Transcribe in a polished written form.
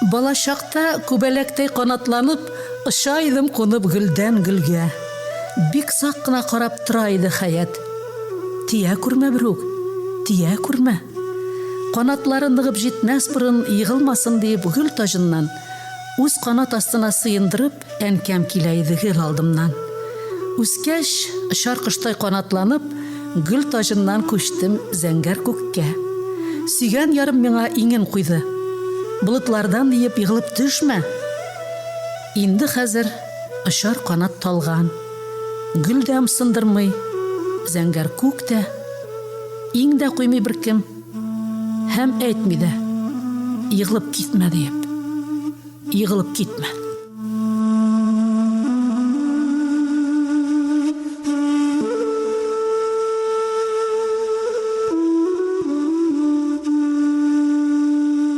Балачакта күбәләктәй канатланып, оча идем кунып гөлдән гөлгә. Бик сак кына карап тора иде Хәят. Тия күрмә берүк, тия күрмә. Канатлары ныгып җитмәс борын егылмасын диеп гөл таҗыннан, үз канат астына сыендырып, әнкәм килә иде гел алдымнан. Үскәч, очар коштай канатланып, гөл таҗыннан күчтем зәңгәр күккә. Сөйгән ярым миңа иңен куйды. Болытлардан диеп егылып төшмә! Инде хәзер очар канат талган. Гөл дә ымсындырмый, зәңгәр күк тә. Иң дә куймый беркем. Һәм әйтми дә, егылып китмә диеп. Егылып китмә.